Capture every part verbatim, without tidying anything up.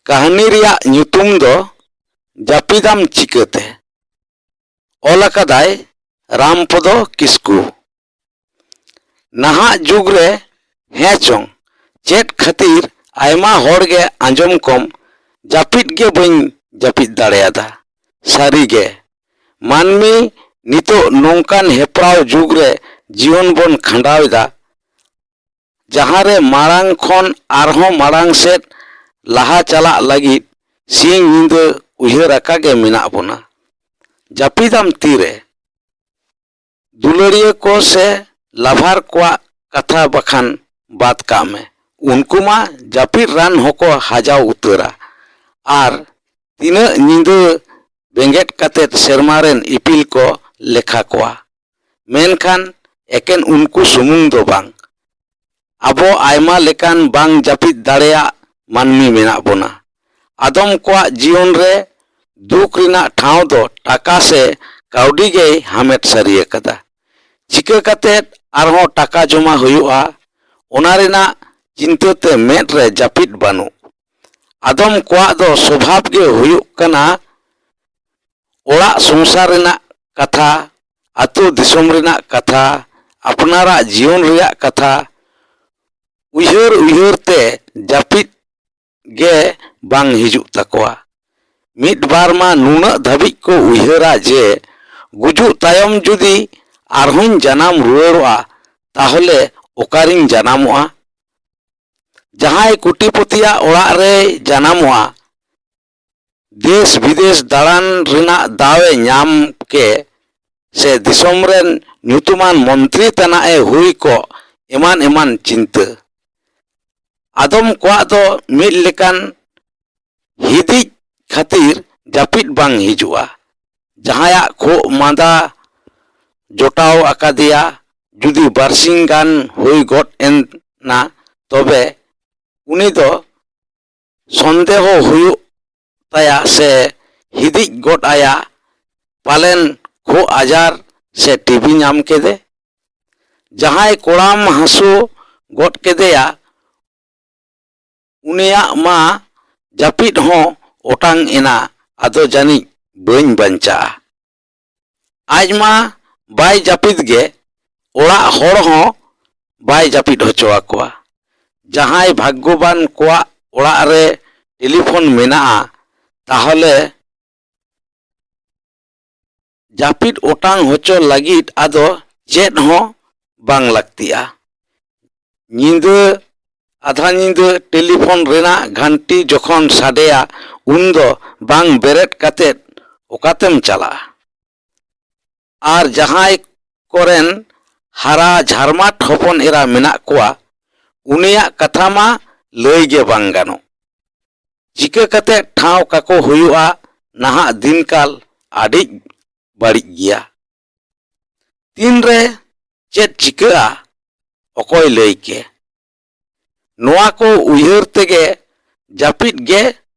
ᱠᱟᱹᱦᱱᱤ ᱨᱮᱭᱟᱜ ᱧᱩᱛᱩᱢ ᱫᱚ ᱡᱟᱹᱯᱤᱫᱟᱢ ᱪᱤᱠᱟᱹᱛᱮ᱾ ᱚᱞ ᱟᱠᱟᱫᱟᱭ ᱨᱟᱢᱯᱚᱫᱚ ᱠᱤᱥᱠᱩ᱾ ᱱᱟᱦᱟᱜ ᱡᱩᱜᱽ ᱨᱮ ᱦᱮᱸ ᱪᱚᱝ ᱪᱮᱫ ᱠᱷᱟᱹᱛᱤᱨ ᱟᱭᱢᱟ ᱦᱚᱲ ᱜᱮ ᱟᱸᱡᱚᱢ ᱠᱚᱢ ᱡᱟᱹᱯᱤᱫ ᱜᱮ ᱵᱟᱹᱧ ᱡᱟᱹᱯᱤᱫ ᱫᱟᱲᱮᱭᱟᱫᱟ᱾ ᱥᱟᱹᱨᱤ ᱜᱮ, ᱢᱟᱹᱱᱢᱤ ᱱᱤᱛᱚᱜ ᱱᱚᱝᱠᱟᱱ ᱦᱮᱯᱨᱟᱣ ᱡᱩᱜᱽ ᱨᱮ ᱡᱤᱭᱚᱱ ᱵᱚᱱ ᱠᱷᱟᱸᱰᱟᱣ ᱮᱫᱟ, ᱡᱟᱦᱟᱸ ᱨᱮ ᱢᱟᱲᱟᱝ ᱠᱷᱚᱱ ᱟᱨᱦᱚᱸ ᱢᱟᱲᱟᱝ ᱥᱮᱫ ᱞᱟᱦᱟ ᱪᱟᱞᱟᱜ ᱞᱟᱹᱜᱤᱫ ᱥᱤᱧ ᱧᱤᱫᱟᱹ ᱩᱭᱦᱟᱹᱨ ᱟᱠᱟ ᱜᱮ ᱢᱮᱱᱟᱜ ᱵᱚᱱᱟ᱾ ᱡᱟᱹᱯᱤᱫᱟᱢ ᱛᱤᱨᱮ? ᱫᱩᱞᱟᱹᱲᱤᱭᱟᱹ ᱠᱚ ᱥᱮ ᱞᱟᱵᱷᱟᱨ ᱠᱚᱣᱟᱜ ᱠᱟᱛᱷᱟ ᱵᱟᱠᱷᱟᱱ ᱵᱟᱫ ᱠᱟᱜ ᱢᱮ, ᱩᱱᱠᱩ ᱢᱟ ᱡᱟᱹᱯᱤᱫ ᱨᱟᱱ ᱦᱚᱸᱠᱚ ᱦᱟᱡᱟᱣ ᱩᱛᱟᱹᱨᱟ᱾ ᱟᱨ ᱛᱤᱱᱟᱹᱜ ᱧᱤᱫᱟᱹ ᱵᱮᱸᱜᱮᱫ ᱠᱟᱛᱮᱫ ᱥᱮᱨᱢᱟ ᱨᱮᱱ ᱤᱯᱤᱞ ᱠᱚ ᱞᱮᱠᱷᱟ ᱠᱚᱣᱟ᱾ ᱢᱮᱱᱠᱷᱟᱱ ᱮᱠᱮᱱ ᱩᱱᱠᱩ ᱥᱩᱢᱩᱝ ᱫᱚ ᱵᱟᱝ, ᱟᱵᱚ ᱟᱭᱢᱟ ᱞᱮᱠᱟᱱ ᱵᱟᱝ ᱡᱟᱹᱯᱤᱫ ᱫᱟᱲᱮᱭᱟᱜ ᱢᱟᱹᱱᱢᱤ ᱢᱮᱱᱟᱜ ᱵᱚᱱᱟ᱾ ᱟᱫᱚᱢ ᱠᱚᱣᱟᱜ ᱡᱤᱭᱚᱱ ᱨᱮ ᱫᱩᱠ ᱨᱮᱱᱟᱜ ᱴᱷᱟᱶ ᱫᱚ ᱴᱟᱠᱟ ᱥᱮ ᱠᱟᱹᱣᱰᱤ ᱜᱮᱭ ᱦᱟᱢᱮᱴ ᱥᱟᱹᱨᱤ ᱟᱠᱟᱫᱟ᱾ ᱪᱤᱠᱟᱹ ᱠᱟᱛᱮᱫ ᱟᱨᱦᱚᱸ ᱴᱟᱠᱟ ᱡᱚᱢᱟ ᱦᱩᱭᱩᱜᱼᱟ, ᱚᱱᱟ ᱨᱮᱱᱟᱜ ᱪᱤᱱᱛᱟᱹ ᱛᱮ ᱢᱮᱫ ᱨᱮ ᱡᱟᱹᱯᱤᱫ ᱵᱟᱹᱱᱩᱜ᱾ ᱟᱫᱚᱢ ᱠᱚᱣᱟᱜ ᱫᱚ ᱥᱚᱵᱷᱟᱵ ᱜᱮ ᱦᱩᱭᱩᱜ ᱠᱟᱱᱟ ᱚᱲᱟᱜ ᱥᱚᱝᱥᱟᱨ ᱨᱮᱱᱟᱜ ᱠᱟᱛᱷᱟ, ᱟᱹᱛᱩ ᱫᱤᱥᱚᱢ ᱨᱮᱱᱟᱜ ᱠᱟᱛᱷᱟ, ᱟᱯᱱᱟᱨᱟᱜ ᱡᱤᱭᱚᱱ ᱨᱮᱭᱟᱜ ᱠᱟᱛᱷᱟ ᱩᱭᱦᱟᱹᱨ ᱩᱭᱦᱟᱹᱨ ᱛᱮ ᱡᱟᱹᱯᱤᱫ ᱜᱮ ᱵᱟᱝ ᱦᱤᱡᱩᱜ ᱛᱟᱠᱚᱣᱟ᱾ ᱢᱤᱫ ᱵᱟᱨ ᱢᱟ ᱱᱩᱱᱟᱹᱜ ᱫᱷᱟᱹᱵᱤᱡ ᱠᱚ ᱩᱭᱦᱟᱹᱨᱟ ᱡᱮ ᱜᱩᱡᱩᱜ ᱛᱟᱭᱚᱢ ᱡᱩᱫᱤ ᱟᱨᱦᱚᱸᱧ ᱡᱟᱱᱟᱢ ᱨᱩᱣᱟᱹᱲᱚᱜᱼᱟ, ᱛᱟᱦᱚᱞᱮ ᱚᱠᱟᱨᱤᱧ ᱡᱟᱱᱟᱢᱚᱜᱼᱟ? ᱡᱟᱦᱟᱸᱭ ᱠᱩᱴᱤᱯᱚᱛᱤᱭᱟᱜ ᱚᱲᱟᱜ ᱨᱮᱭ ᱡᱟᱱᱟᱢᱚᱜᱼᱟ, ᱫᱮᱥ ᱵᱤᱫᱮᱥ ᱫᱟᱬᱟᱱ ᱨᱮᱱᱟᱜ ᱫᱟᱣ ᱮ ᱧᱟᱢ ᱠᱮ, ᱥᱮ ᱫᱤᱥᱚᱢ ᱨᱮᱱ ᱧᱩᱛᱩᱢᱟᱱ ᱢᱚᱱᱛᱨᱤ ᱛᱟᱱᱟᱜ ᱮ ᱦᱩᱭ ᱠᱚᱜ, ᱮᱢᱟᱱ ᱮᱢᱟᱱ ᱪᱤᱱᱛᱟᱹ᱾ ᱟᱫᱚᱢ ᱠᱚᱣᱟᱜ ᱫᱚ ᱢᱤᱫ ᱞᱮᱠᱟᱱ ᱦᱤᱫᱤᱡ ᱠᱷᱟᱹᱛᱤᱨ ᱡᱟᱹᱯᱤᱫ ᱵᱟᱝ ᱦᱤᱡᱩᱜᱼᱟ᱾ ᱡᱟᱦᱟᱸᱭᱟᱜ ᱠᱷᱩᱜ ᱢᱟᱸᱫᱟ ᱡᱚᱴᱟᱣ ᱟᱠᱟᱫᱮᱭᱟ, ᱡᱩᱫᱤ ᱵᱟᱨᱥᱤᱧ ᱜᱟᱱ ᱦᱩᱭ ᱜᱚᱫ ᱮᱱᱟ, ᱛᱚᱵᱮ ᱩᱱᱤ ᱫᱚ ᱥᱚᱱᱫᱮᱦᱚ ᱦᱩᱭᱩᱜ ᱛᱟᱭᱟ ᱥᱮ ᱦᱤᱫᱤᱡ ᱜᱚᱫ ᱟᱭᱟ, ᱯᱟᱞᱮᱱ ᱠᱷᱩᱜ ᱟᱡᱟᱨ ᱥᱮ ᱴᱤᱵᱤ ᱧᱟᱢ ᱠᱮᱫᱮ᱾ ᱡᱟᱦᱟᱸᱭ ᱠᱚᱲᱟᱢ ᱦᱟᱹᱥᱩ ᱜᱚᱫ ᱠᱮᱫᱮᱭᱟ, ᱩᱱᱤᱭᱟᱜ ᱢᱟ ᱡᱟᱹᱯᱤᱫ ᱦᱚᱸ ᱚᱴᱟᱝ ᱮᱱᱟ, ᱟᱫᱚ ᱡᱟᱹᱱᱤᱡ ᱵᱟᱹᱧ ᱵᱟᱧᱪᱟᱜᱼᱟ᱾ ᱟᱡ ᱢᱟ ᱵᱟᱭ ᱡᱟᱹᱯᱤᱫ ᱜᱮ, ᱚᱲᱟᱜ ᱦᱚᱲ ᱦᱚᱸ ᱵᱟᱭ ᱡᱟᱹᱯᱤᱫ ᱦᱚᱪᱚ ᱟᱠᱚᱣᱟ᱾ ᱡᱟᱦᱟᱸᱭ ᱵᱷᱟᱜᱽᱜᱚᱵᱟᱱ ᱠᱚᱣᱟᱜ ᱚᱲᱟᱜ ᱨᱮ ᱴᱮᱞᱤᱯᱷᱳᱱ ᱢᱮᱱᱟᱜᱼᱟ, ᱛᱟᱦᱚᱞᱮ ᱡᱟᱹᱯᱤᱫ ᱚᱴᱟᱝ ᱦᱚᱪᱚ ᱞᱟᱹᱜᱤᱫ ᱟᱫᱚ ᱪᱮᱫ ᱦᱚᱸ ᱵᱟᱝ ᱞᱟᱹᱠᱛᱤᱜᱼᱟ᱾ ᱧᱤᱫᱟᱹ, ᱟᱫᱷᱟ ᱧᱤᱫᱟᱹ ᱴᱮᱞᱤᱯᱷᱳᱱ ᱨᱮᱱᱟᱜ ᱜᱷᱟᱱᱴᱤ ᱡᱚᱠᱷᱚᱱ ᱥᱟᱰᱮᱭᱟ, ᱩᱱᱫᱚ ᱵᱟᱝ ᱵᱮᱨᱮᱫ ᱠᱟᱛᱮᱫ ᱚᱠᱟᱛᱮᱢ ᱪᱟᱞᱟᱜᱼᱟ? ᱟᱨ ᱡᱟᱦᱟᱸᱭ ᱠᱚᱨᱮᱱ ᱦᱟᱨᱟ ᱡᱷᱟᱨᱢᱟᱴ ᱦᱚᱯᱚᱱ ᱮᱨᱟ ᱢᱮᱱᱟᱜ ᱠᱚᱣᱟ, ᱩᱱᱤᱭᱟᱜ ᱠᱟᱛᱷᱟ ᱢᱟ ᱞᱟᱹᱭ ᱜᱮ ᱵᱟᱝ ᱜᱟᱱᱚᱜ᱾ ᱪᱤᱠᱟᱹ ᱠᱟᱛᱮ ᱴᱷᱟᱶ ᱠᱟᱠᱚ ᱦᱩᱭᱩᱜᱼᱟ? ᱱᱟᱦᱟᱜ ᱫᱤᱱᱠᱟᱞ ᱟᱹᱰᱤ ᱵᱟᱹᱲᱤᱡ ᱜᱮᱭᱟ᱾ ᱛᱤᱱᱨᱮ ᱪᱮᱫ ᱪᱤᱠᱟᱹᱜᱼᱟ, ᱚᱠᱚᱭ ᱞᱟᱹᱭ ᱠᱮ? ᱱᱚᱣᱟ ᱠᱚ ᱩᱭᱦᱟᱹᱨ ᱛᱮᱜᱮ ᱡᱟᱹᱯᱤᱫ ᱜᱮ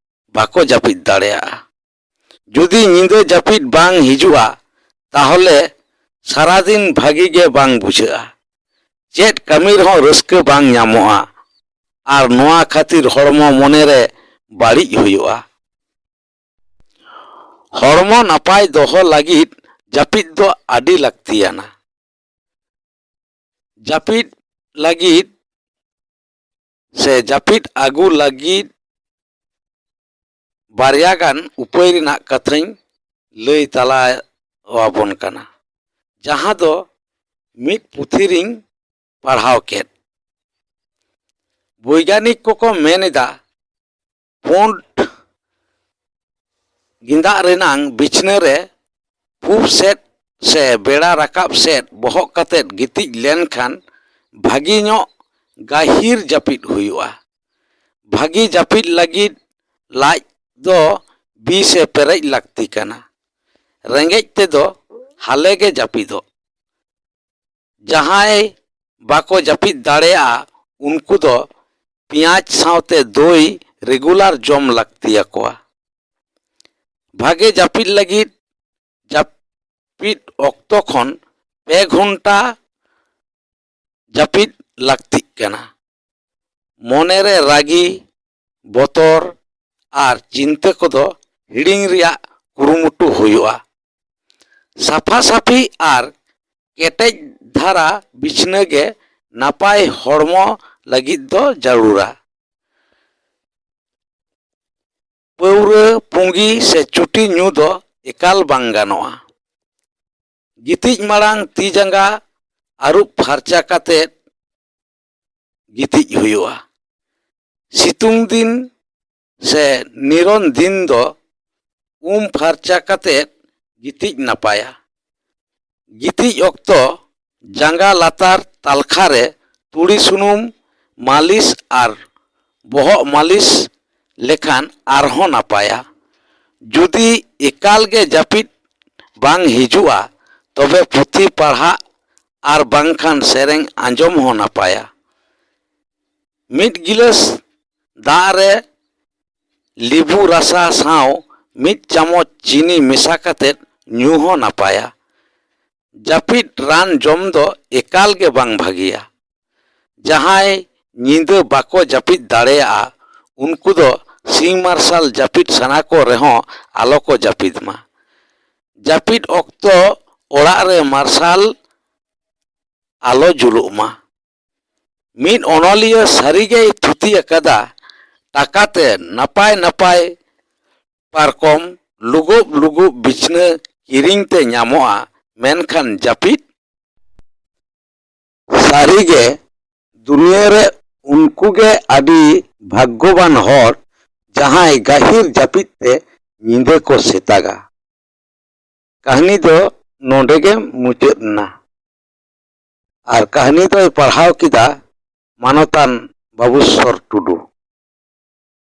ᱵᱟᱠᱚ ᱡᱟᱹᱯᱤᱫ ᱫᱟᱲᱮᱭᱟᱜᱼᱟ᱾ ᱡᱩᱫᱤ ᱧᱤᱫᱟᱹ ᱡᱟᱹᱯᱤᱫ ᱵᱟᱝ ᱦᱤᱡᱩᱜᱼᱟ, ᱛᱟᱦᱚᱞᱮ ᱥᱟᱨᱟᱫᱤᱱ ᱵᱷᱟᱹᱜᱤ ᱜᱮ ᱵᱟᱝ ᱵᱩᱡᱷᱟᱹᱜᱼᱟ᱾ ᱪᱮᱫ ᱠᱟᱹᱢᱤ ᱨᱮᱦᱚᱸ ᱨᱟᱹᱥᱠᱟᱹ ᱵᱟᱝ ᱧᱟᱢᱚᱜᱼᱟ᱾ ᱟᱨ ᱱᱚᱣᱟ ᱠᱷᱟᱹᱛᱤᱨ ᱦᱚᱲᱢᱚ ᱢᱚᱱᱮᱨᱮ ᱵᱟᱹᱲᱤᱡ ᱦᱩᱭᱩᱜᱼᱟ᱾ ᱦᱚᱲᱢᱚ ᱱᱟᱯᱟᱭ ᱫᱚᱦᱚ ᱞᱟᱹᱜᱤᱫ ᱡᱟᱹᱯᱤᱫ ᱫᱚ ᱟᱹᱰᱤ ᱞᱟᱹᱠᱛᱤᱭᱟᱱᱟ᱾ ᱡᱟᱹᱯᱤᱫ ᱞᱟᱹᱜᱤᱫ ᱥᱮ ᱡᱟᱹᱯᱤᱫ ᱟᱹᱜᱩ ᱞᱟᱹᱜᱤᱫ ᱵᱟᱨᱭᱟ ᱜᱟᱱ ᱩᱯᱟᱹᱭ ᱨᱮᱱᱟᱜ ᱠᱟᱛᱷᱟᱧ ᱞᱟᱹᱭ ᱛᱟᱞᱟ ᱟᱵᱚᱱ ᱠᱟᱱᱟ, ᱡᱟᱦᱟᱸ ᱫᱚ ᱢᱤᱫ ᱯᱩᱛᱷᱤ ᱨᱤᱧ ᱯᱟᱲᱦᱟᱣ ᱠᱮᱫ᱾ ᱵᱳᱭᱜᱟᱱᱤᱠ ᱠᱚᱠᱚ ᱢᱮᱱ ᱮᱫᱟ, ᱯᱩᱸᱰ ᱜᱮᱸᱫᱟᱜ ᱨᱮᱱᱟᱝ ᱵᱤᱪᱷᱱᱟᱹ ᱨᱮ ᱯᱩᱵ ᱥᱮᱫ ᱥᱮ ᱵᱮᱲᱟ ᱨᱟᱠᱟᱵ ᱥᱮᱫ ᱵᱚᱦᱚᱜ ᱠᱟᱛᱮᱫ ᱜᱤᱛᱤᱡ ᱞᱮᱱᱠᱷᱟᱱ ᱵᱷᱟᱹᱜᱤ ᱧᱚᱜ ᱜᱟᱹᱦᱤᱨ ᱡᱟᱹᱯᱤᱫ ᱦᱩᱭᱩᱜᱼᱟ᱾ ᱵᱷᱟᱹᱜᱤ ᱡᱟᱹᱯᱤᱫ ᱞᱟᱹᱜᱤᱫ ᱞᱟᱡ ᱫᱚ ᱵᱤᱥ ᱮ ᱯᱮᱨᱮᱡ ᱞᱟᱹᱠᱛᱤ ᱠᱟᱱᱟ᱾ ᱨᱮᱸᱜᱮᱡ ᱛᱮᱫᱚ ᱦᱟᱞᱮ ᱜᱮ ᱡᱟᱹᱯᱤᱫᱚᱜ᱾ ᱡᱟᱦᱟᱸᱭ ᱵᱟᱠᱚ ᱡᱟᱹᱯᱤᱫ ᱫᱟᱲᱮᱭᱟᱜᱼᱟ, ᱩᱱᱠᱩ ᱫᱚ ᱯᱮᱸᱭᱟᱡᱽ ᱥᱟᱶᱛᱮ ᱫᱳᱭ ᱨᱮᱜᱩᱞᱟᱨ ᱡᱚᱢ ᱞᱟᱹᱠᱛᱤ ᱟᱠᱚᱣᱟ᱾ ᱵᱷᱟᱜᱮ ᱡᱟᱹᱯᱤᱫ ᱞᱟᱹᱜᱤᱫ ᱡᱟᱹᱯᱤᱫ ᱚᱠᱛᱚ ᱠᱷᱚᱱ ᱯᱮ ᱜᱷᱚᱱᱴᱟ ᱡᱟᱹᱯᱤᱫ ᱞᱟᱹᱠᱛᱤᱜ ᱠᱟᱱᱟ᱾ ᱢᱚᱱᱮᱨᱮ ᱨᱟᱹᱜᱤ, ᱵᱚᱛᱚᱨ, ᱟᱨ ᱪᱤᱱᱛᱟᱹ ᱠᱚᱫᱚ ᱦᱤᱲᱤᱧ ᱨᱮᱭᱟᱜ ᱠᱩᱨᱩᱢᱩᱴᱩ ᱦᱩᱭᱩᱜᱼᱟ᱾ ᱥᱟᱯᱷᱟ ᱥᱟᱹᱯᱷᱤ ᱟᱨ ᱠᱮᱴᱮᱡ ᱫᱷᱟᱨᱟ ᱵᱤᱪᱷᱱᱟᱹ ᱜᱮ ᱱᱟᱯᱟᱭ ᱦᱚᱲᱢᱚ ᱞᱟᱹᱜᱤᱫ ᱫᱚ ᱡᱟᱹᱨᱩᱲᱟ᱾ ᱯᱟᱹᱣᱨᱟᱹ, ᱯᱩᱸᱜᱤ ᱥᱮ ᱪᱩᱴᱤ ᱧᱩ ᱫᱚ ᱮᱠᱟᱞ ᱵᱟᱝ ᱜᱟᱱᱚᱜᱼᱟ᱾ ᱜᱤᱛᱤᱡ ᱢᱟᱲᱟᱝ ᱛᱤ ᱡᱟᱸᱜᱟ ᱟᱹᱨᱩᱵ ᱯᱷᱟᱨᱪᱟ ᱠᱟᱛᱮ ᱜᱤᱛᱤᱡ ᱦᱩᱭᱩᱜᱼᱟ᱾ ᱥᱤᱛᱩᱝ ᱫᱤᱱ ᱥᱮ ᱱᱤᱨᱚᱱ ᱫᱤᱱ ᱫᱚ ᱩᱢ ᱯᱷᱟᱨᱪᱟ ᱠᱟᱛᱮ ᱜᱤᱛᱤᱡ ᱱᱟᱯᱟᱭᱟ᱾ ᱜᱤᱛᱤᱡ ᱚᱠᱛᱚ ᱡᱟᱸᱜᱟ ᱞᱟᱛᱟᱨ ᱛᱟᱞᱠᱷᱟ ᱨᱮ ᱛᱩᱲᱤ ᱥᱩᱱᱩᱢ ᱢᱟᱹᱞᱤᱥ ᱟᱨ ᱵᱚᱦᱚᱜ ᱢᱟᱹᱞᱤᱥ ᱞᱮᱠᱷᱟᱱ ᱟᱨᱦᱚᱸ ᱱᱟᱯᱟᱭᱟ᱾ ᱡᱩᱫᱤ ᱮᱠᱟᱞ ᱜᱮ ᱡᱟᱹᱯᱤᱫ ᱵᱟᱝ ᱦᱤᱡᱩᱜᱼᱟ, ᱛᱚᱵᱮ ᱯᱩᱛᱷᱤ ᱯᱟᱲᱦᱟᱜ ᱟᱨ ᱵᱟᱝᱠᱷᱟᱱ ᱥᱮᱨᱮᱧ ᱟᱸᱡᱚᱢ ᱦᱚᱸ ᱱᱟᱯᱟᱭᱟ᱾ ᱢᱤᱫ ᱜᱤᱞᱟᱹᱥ ᱫᱟᱜ ᱨᱮ ᱞᱮᱵᱩ ᱨᱟᱥᱟ ᱥᱟᱶ ᱢᱤᱫ ᱪᱟᱢᱚᱪ ᱪᱤᱱᱤ ᱢᱮᱥᱟ ᱠᱟᱛᱮ ᱧᱩ ᱦᱚᱸ ᱱᱟᱯᱟᱭᱟ᱾ ᱡᱟᱹᱯᱤᱫ ᱨᱟᱱ ᱡᱚᱢ ᱫᱚ ᱮᱠᱟᱞ ᱜᱮ ᱵᱟᱝ ᱵᱷᱟᱹᱜᱤᱭᱟ᱾ ᱡᱟᱦᱟᱸᱭ ᱧᱤᱫᱟᱹ ᱵᱟᱠᱚ ᱡᱟᱹᱯᱤᱫ ᱫᱟᱲᱮᱭᱟᱜᱼᱟ, ᱩᱱᱠᱩ ᱫᱚ ᱥᱤᱧ ᱢᱟᱨᱥᱟᱞ ᱡᱟᱹᱯᱤᱫ ᱥᱟᱱᱟ ᱠᱚ ᱨᱮᱦᱚᱸ ᱟᱞᱚ ᱠᱚ ᱡᱟᱹᱯᱤᱫ ᱢᱟ᱾ ᱡᱟᱹᱯᱤᱫ ᱚᱠᱛᱚ ᱚᱲᱟᱜ ᱨᱮ ᱢᱟᱨᱥᱟᱞ ᱟᱞᱚ ᱡᱩᱞᱩᱜ ᱢᱟ᱾ ᱢᱤᱫ ᱚᱱᱚᱞᱤᱭᱟᱹ ᱥᱟᱹᱨᱤᱜᱮᱭ ᱛᱷᱩᱛᱤ ᱟᱠᱟᱫᱟ, ᱴᱟᱠᱟᱛᱮ ᱱᱟᱯᱟᱭ ᱱᱟᱯᱟᱭ ᱯᱟᱨᱠᱚᱢ, ᱞᱩᱜᱩᱵ ᱞᱩᱜᱩᱵ ᱵᱤᱪᱷᱱᱟᱹ ᱠᱤᱨᱤᱧ ᱛᱮ ᱧᱟᱢᱚᱜᱼᱟ, ᱢᱮᱱᱠᱷᱟᱱ ᱡᱟᱹᱯᱤᱫ? ᱥᱟᱹᱨᱤᱜᱮ, ᱫᱩᱱᱤᱭᱟᱹ ᱨᱮ ᱩᱱᱠᱩ ᱜᱮ ᱟᱹᱰᱤ ᱵᱷᱟᱜᱽᱜᱚᱵᱟᱱ ᱦᱚᱲ, ᱡᱟᱦᱟᱸᱭ ᱜᱟᱹᱦᱤᱨ ᱡᱟᱹᱯᱤᱫ ᱛᱮ ᱧᱤᱫᱟᱹ ᱠᱚ ᱥᱮᱛᱟᱜᱟ᱾ ᱠᱟᱹᱦᱱᱤ ᱫᱚ ᱱᱚᱰᱮ ᱜᱮ ᱢᱩᱪᱟᱹᱫ ᱮᱱᱟ᱾ ᱟᱨ ᱠᱟᱹᱦᱱᱤ ᱫᱚᱭ ᱯᱟᱲᱦᱟᱣ ᱠᱮᱫᱟ ᱢᱟᱱᱚᱛᱟᱱ ᱵᱟᱵᱩᱥᱚᱨ ᱴᱩᱰᱩ᱾